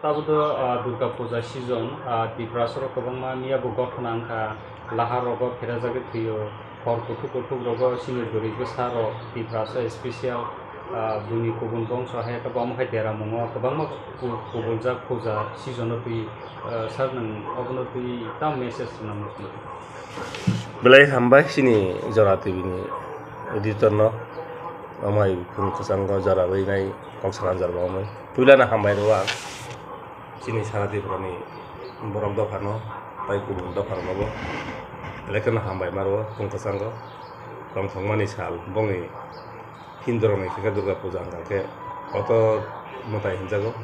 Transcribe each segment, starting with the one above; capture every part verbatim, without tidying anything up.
Abo do, ah, Durga Puja season, ah, Tiprasa rok kwbangma miya bo gothona wngkha, lahar rogo pherajagwi thwio, hor kuthuk kuthuk rogo chini bwrwi bwsa rok Tiprasa special, ah, buini kubun bongso hai khe bo omo hai deramungo kwbangma ku-, kubunjak puja season o twi, ah, sir nwng obono twi tamo message rwna muchung? Belai hambai chini Jora T V ni editor no, omo hai phung kwchango jora rwinai kok sana jora bo omo. Puila no hambai rw ang. Chini sara Tripura ni borok dopha no, tai kubun dopha rok no bo belai kheno hambai ma rw o, phung kwchango tongthokmani sal bongni Hindu rok ni khe Durga Puja wngkha khe kotor mwtai hinjago.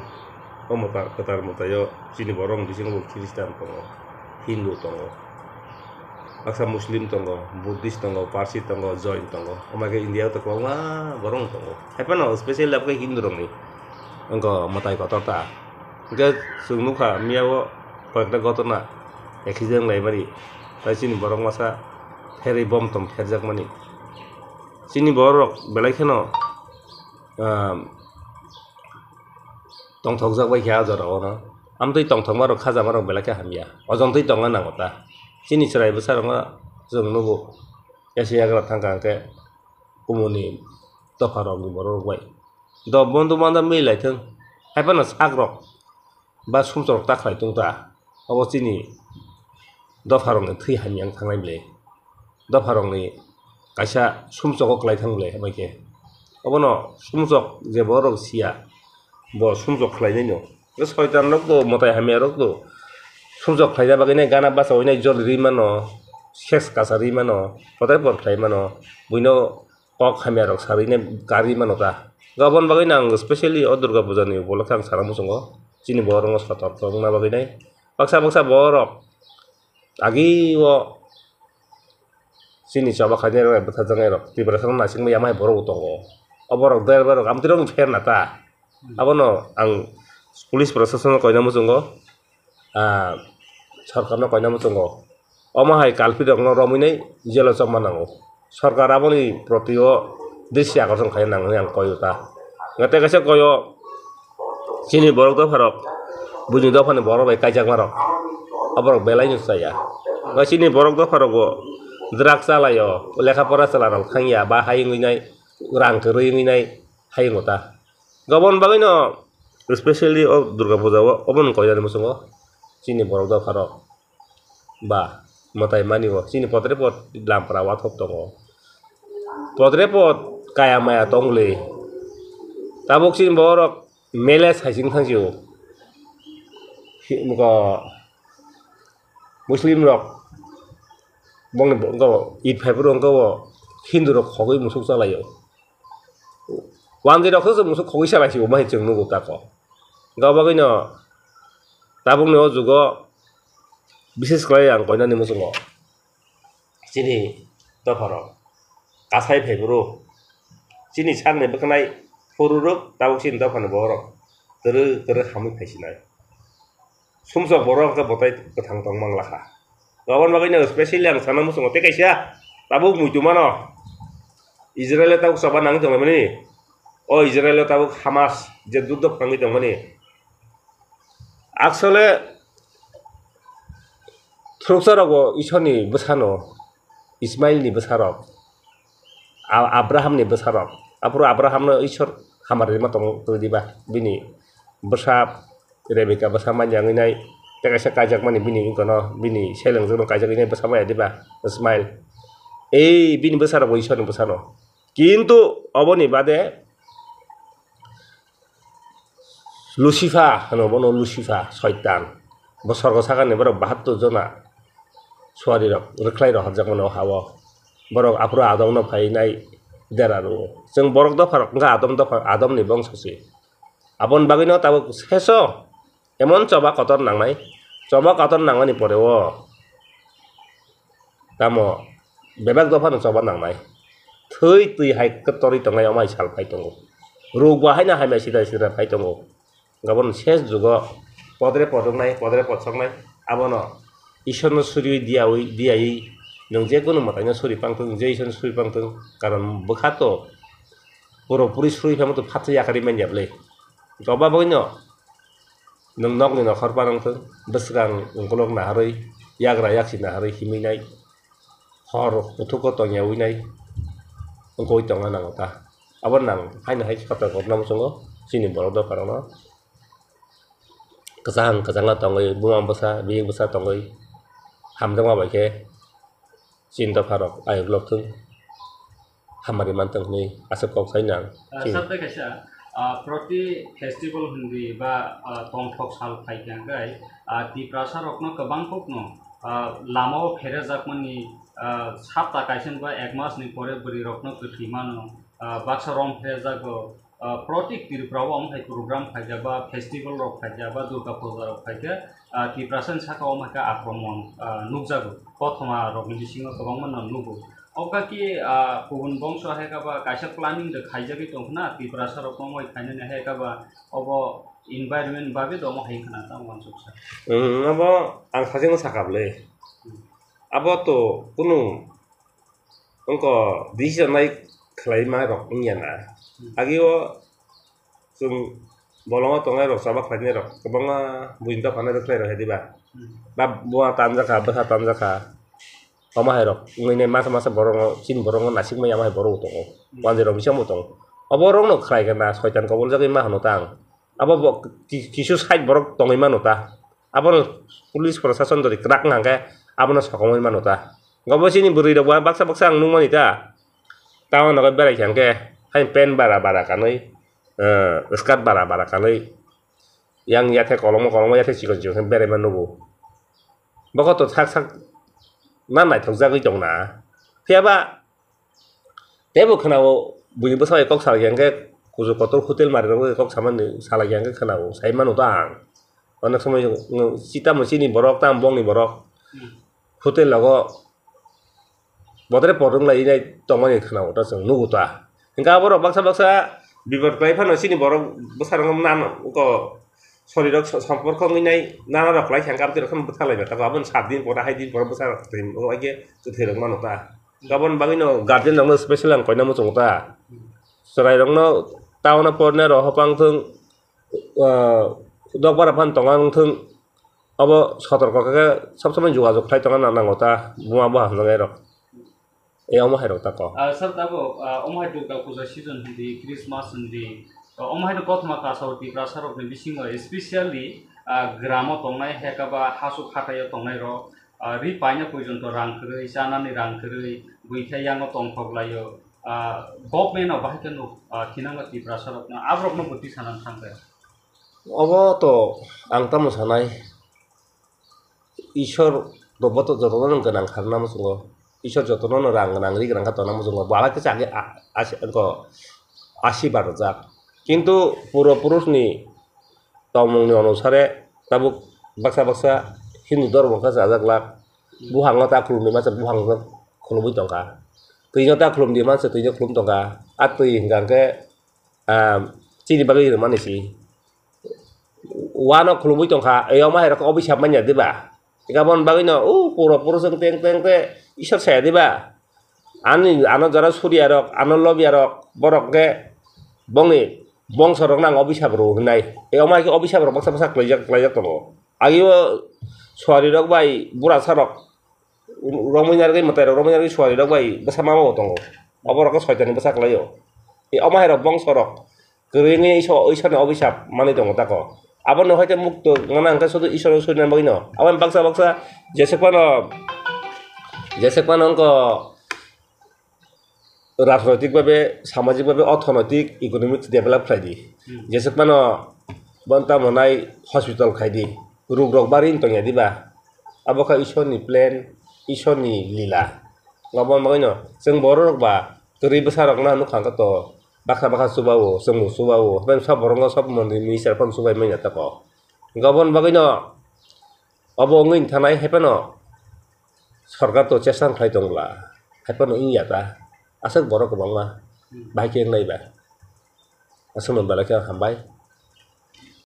O mwtai, kwtal mwtai o chini borok ni bisingo bo Christian tongo, Hindu tongo, baksa Muslim tongo, Buddhist tongo, Parsi tongo, Jain tongo, omo khe India o to kwbangma borok tongo. Haiphano specially abo khe Hindu rok ni wngkha mwtai kotor ta. Hwnkhe chwng nukha miya o koyekta gotona accident laimani, tai chini borok masa pherwi bom tom pherjakmani. Chini borok belai kheno, ah, tongthokjak bai khe ah jora o no. Amtwi tongthokma rok khajama rok belai khe hamya. Ojontwi tongna nango ta. Chini chwrai bwsa rok no chwng nugo. Kaisa yagra thang kha hwnkhe kumuni dopha rok ni borok rok bai. Do bondo manda mili lai thung. Haiphano sak rok ba sumsok rok ta khlai tung ta. Obo chini dopha rok ni thwi hamya wng thangnai ble. Dopha rok ni kaisa sumsok o kwlai thang ble bai khe. Obono sumsok je borok siya, bo sumsok khlai nai no. Soitan rok do, mwtai hamya rok do. Sumsok khlaina bagwi nai gana bachawui nai joli rwi mano, sex kacha rwi mano, potai por khlai mano, buino kok hamya rok sarwi nai karwi mano ta. Aboni bagwi no ang specially o Durga Puja ni upolokhe ang sana muchungo. Chini borok no sotok wngna bagwi nai. Baksa baksa borok agi o chini choba khainai rok bai bwtharjaknai rok Tiprasa no naisingwi yamai borok bo tongo. O borok driver rok amtwi rok pher na ta. Abono ang police proshashan no koina muchungo, ah, sorkar no koina muchungo. Omo hai culprit rok no romwi nai jail o chopma nango. Sorkar aboni proti o dristi akorson khai nang hinwi ang koi o ta. Tei kaisa koi o chini borok dopha rok, buini dopha ni borok bai kaijakma rok, aborok belai no chaya. Ba chini borok dopha rok bo drugs chalai o, lekha pora chwla rok thang ya, ba hai wngwi nai rang kwrwi wngwi nai hai wngo ta. Aboni bagwi no specially o Durga Puja o obono koinani muchungo chini borok dopha rok ba mwtai mani o chini potrepot lampra wathok tongo. Potrepot kaya maya tong le. Tabuk chini borok mele saising thang sio. Hi-, muko Muslim rok bongni bo-, wngkha bo Eid phai phuru wngkha bo Hindu rok khogwi musuk chalaio. Wanjwi rok se musuk khogwi salai sio, bahai chwng nugo tako. Wngkha bagwi no tabuk ni o jugo bises khlai ang koinani muchungo chini dopha rok kasai phai phuru chini sakni bwkhanai phuru rok tabuk chini dopha ni borok twrwk twrwk hamwi phai sinai. Sumsok borok hwnkhe bwtai kwthang tong mang lakha. Aboni bagwi no specially ang sana muchungo tei kaisa tabuk muitu mano Israel o tabuk choba nangwi tonglaimani. O Israel o tabuk Hamas je juddo phangwi tongmani. Actually thuruksa rok bo Isorni bwsano Ismailni bwsarok, A-, Abrahamni bwsarok. Aphuru Abrahamno Isor hamari rima tong-, tongwi diba? Bini bwsa Rebeka bwsa manya wngwi nai, tei kaisa kaijakmani bini wngkano, bini selengjakno kaijagwi nai bwsa maya diba? Ismail. Ei, bini bwsarok bo Isorni bwsano. Kintu oboni bade Lucifer hwno bono, Lucifer, Soitan. Bo sorgo sakani borok bahattur jona suarirok, rwkhlai rok horjakmano o ha-o. Borok aphuru Adomno phainai dera rwo. Chwng borok dopha rok wngkha Adam dopha, Adomni bongso se. Aboni bagwino tabuk seso emon choba kotor nangnai, choba kotor nangmani pore o tamo bebak dophano choba nangnai. Thwi twi hai kwtorwi tongnai, omo hai sal phai tongo. Ruk bo haino hamya sida sida phai tongo. Gabon ses jugo podre pod wngnai, podre pod soknai. Abono Isorno suriwi diyawi, diyawi nwng je kunu mwtaino suri pangthung, je Isorno suri pangthung. Karon bwkha to puro puri suri phano to phatsa yakarwi manya bwle. Obo bagwino Nwng nokni nokhorpa wngthung, bwswkang ukolog naharwi, yagra yaksi naharwi himwi nai, hor kuthuk o tongyawi nai, wngwi tongna nango ta. Abo nang haino hai soto korna muchungo chini borok dopharokno. Kwchang kwchangno tongwi, buma bwsa, biyik bwsa tongwi, hamjakma bai khe chini dopharok ayuk lok thung, hamari manthung hwnwi aswk kok sai nang. Ah, chini. Sir, tei kaisa, ah, proti festival hwnwi ba, ah, tongthok sal phai khe hwnkhe, ah, Tiprasa rokno kwbang kokno, ah, lamao pherejakmani, ah, sapta kaisa ba ek mas ni pore bwrwi rokno kwthwi mano, ah, baksa rom pherejago, ah, proti Tripura o omo hai program phaikha ba festival rok phaikha ba Durga puja rok phaikha, ah, Tiprasa ni saka omo hai khe akromon, ah, nukjago kothoma rokni bisingo kwbangma no nugo. Oka ki, ah, kubun bongso hai khe ba kaisa planning de khaijagwi tongkhna, Tiprasa rok tongwi khainani hai khe ba obo environment bagwi do omo hai khna tamo wansuksa. Hmm, abo ang sachengno sakha bwle. Hmm. Abo to kunu wngkha decision nai khlaima rok wngya na. Hmm. Agio Chwng bolongo tongnai rok, chaba khlainai rok kwbangma buini dophano rwkhlai rok hai diba? Hmm. Ba buma tanjakha, bwsa tanjakha. Omo hai rok wngwi nai masa masa borok no, chini borok no nasikmaya omo hai borok bo tongo. Hmm. Wanjwi rok bisingo bo tongo. Obo rok no khlai khe na soitan koboljagwi ma hwno ta ang. Abo bo ki-, kisu side borok tongwi mano ta. Abono police prosason jodi kwrak wngkha khe abono sokomwi mano ta. Obo chini bwrwi rok ba baksa baksa ang nukmani ta. Town o berai khe hwnkhe hai pant bara bara kanwi, eh, skirt bara bara kanwi, yang yathek kolokma kolokma yathek chikon chikon khe beraima nugo. Bokoto sak sak na naithokjagwi tongna. Phiyaba teibo khwnao buini bwsa bai kok salai khe hwnkhe kuchuk kotor hotel mari rok bai kok samani salai khe hwnkhe khwnao, sai mano ta ang. Onek somoi chita mo chini borok, tamo bongni borok. Hmm. Hotel rogo bodre por wng lai nai tongmani khwnao ta chwng nugo ta. Hwnkhe aborok baksa baksa bipot kwlai phano chini borok bwsarok nan uko sorirok so-, somporko wngwi nai nana rok kwlai khe hwnkhe aboni rok phano bwtharlai na tabuk aboni sat din pore hai din pore bwsarok kwthwi wngwi khe kwthwi rok mano ta. Aboni bagwino guardian rokno special ang koina muchungo ta. Chwrai rokno town o pornai rok hopang thung, ah, dokbar phano tonga wng thung. Obo sotorko khe sob somoi jogajog khlai tongna nango ta, buma bo hamjaknai rok. E omo hai rok ta kok. Ah, sir, tabuk, ah, omo hai Durga puja season hindi, Christmas hindi, ah, omo hai no kothoma kasao Tiprasa rokni bisingo, especially, ah, gramo tongnai, heka ba hasuk hatai o tongnai rok, ah, ri paina porjonto rang kwrwi, chanani rang kwrwi, bwikhe yango tongthok laio, ah, government o bahai khe nuk, ah, thinangma Tiprasa rokno, aborokno bwtwi sanani thangkhe. Obo to ang tamo sanai, Ishwar to boto jotono gwnang kharna muchungo, Ishwar jotono rang gwnang, ri gwnang kha tongna muchungo, bo alai khe chagwi a-, asi-, wngkho asirwad rwjak. Kintu puro purushni tongmungni onusare tabuk baksa baksa Hindu dhormo khe chajak lak, buhango ta khulumdi mansa buhango khulumwi tongkha, twino ta khulumdi mansa twino khulum tongkha, a twi hwnkha khe, ah, chini bagwi rwmani si. Wano khulumwi tongkha, e omo hai rok obisap manya diba? Aboni bagwino, o puro puro chwng teng teng te Isor saya diba? Ani, ano jora suriya rok, ano lobiya rok, borok khe bongni bongso rokno ang obisap rw hwnwi nai. E omo hai khe obisap rok baksa baksa klaijak, klaijak tongo. Agio suari rok bai burasa rok, romwi narwgwi mwtai rok, romwi narwgwi suari rok bai bwsa mama bo tongo. Obo rok khe soitan ni bwsa kwlai o. E omo hai rok bongso rok kwrwi wngwi Iso-, Isor ni obisap manwi tongo tako. Abo no hai khe mukto wngna hwnkhe sudu Isor no suri nani bagwi no. Abo ni baksa baksa jeswk phano, jeswk phano wngkha rajnoitik babe, samajik babe, orthonoitik, economic develop khlai di. Hmm. Jeswk phano bonta monai hospital khai di. Ruk rok bari wng tongya diba? Abo kha Isor ni plan, Isor ni lila. Aboni bagwi no chwng borok rok ba kwrwi bwsa rok no nukha hwnkhe to baksa baksa chuba o, chwng bo chuba o. Haino sob borok no sob mondri minister phano chubai manya tako. Aboni bagwi no obo wngwi thanai hai phano sorkar to chesang khlai tong bwla, hai phano wngya ta. Aswk borok kwbangma bahai khe wngnai ba. Aswk no belai khe hambai.